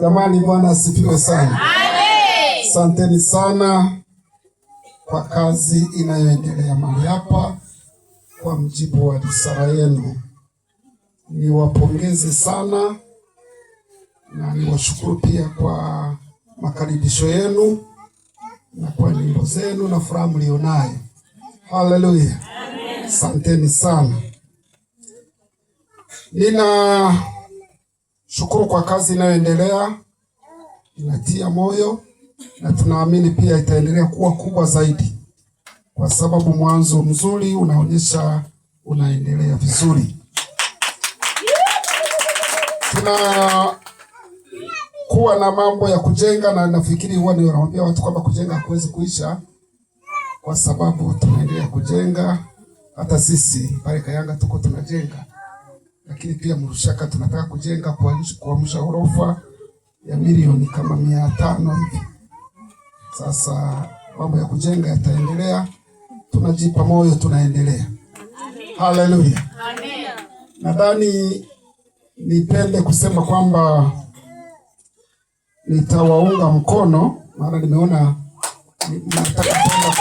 Jamani, Bwana asifiwe sana. Asanteni sana kwa kazi inayoendelea mahali hapa kwa mjibu wa risala yenu. Niwapongeze sana na niwashukuru pia kwa makaribisho yenu na kwa nyimbo zenu na furaha mlionayo. Haleluya, asanteni sana. Nina shukuru kwa kazi inayoendelea, inatia moyo na tunaamini pia itaendelea kuwa kubwa zaidi, kwa sababu mwanzo mzuri unaonyesha unaendelea vizuri. Tuna kuwa na mambo ya kujenga, na nafikiri huwa ninawaambia watu kwamba kujenga hakuwezi kuisha, kwa sababu tunaendelea kujenga. Hata sisi pale Kayanga tuko tunajenga, lakini pia Murushaka tunataka kujenga, kuamsha ghorofa ya milioni kama 500 hivi. Sasa mambo ya kujenga yataendelea, tunajipa moyo, tunaendelea. Haleluya! Nadhani nipende kusema kwamba nitawaunga mkono, maana nimeona nataka kwenda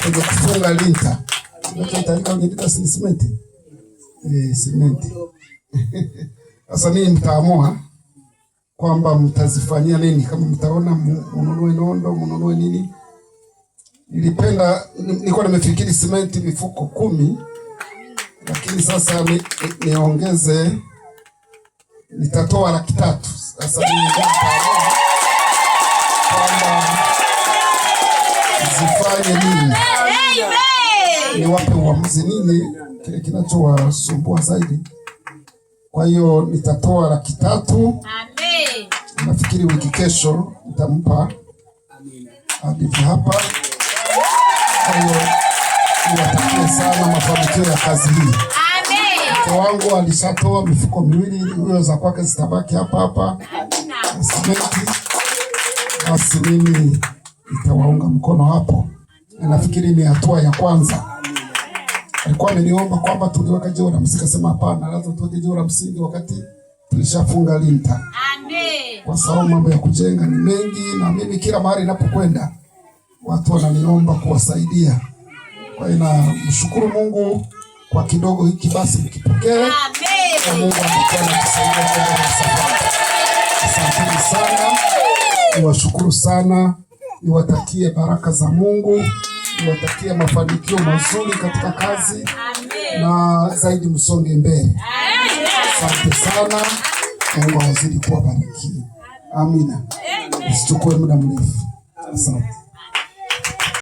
kwenye kufunga linta. Kinachohitajika kwenye linta si simenti? Simenti. Sasa ninyi mtaamua kwamba mtazifanyia nini, kama mtaona mununue nondo, mununue nini. Nilipenda, nilikuwa nimefikiri simenti mifuko 10, lakini sasa niongeze, nitatoa 300,000. Sasa mimi nitaamua kwamba zifanye nini, niwape uamuzi nini kile kinachowasumbua zaidi. Kwa hiyo nitatoa 300,000. Nafikiri wiki kesho nitampa hadithi hapa. Kwa hiyo niwatakie sana mafanikio ya kazi hii. Mke wangu alishatoa mifuko 2, hiyo za kwake zitabaki hapa hapa simenti. Basi mimi nitawaunga mkono hapo. Nafikiri ni hatua ya kwanza. Alikuwa ameniomba kwamba tungeweka jiwe la msingi, akasema hapana, lazima tuweke jiwe la msingi wakati tulishafunga linta. Kwa sababu mambo ya kujenga ni mengi, na mimi kila mahali ninapokwenda watu wananiomba kuwasaidia. Kwa hiyo namshukuru Mungu kwa kidogo hiki, basi mkipokee. Na Mungu amekuwa anatusaidia kwenda na safari. Asanteni sana, niwashukuru sana, niwatakie baraka za Mungu, niwatakie mafanikio mazuri katika kazi, na zaidi msonge mbele. Asante sana, Mungu awazidi kuwabariki. Amina. Usichukue muda mrefu. Asante.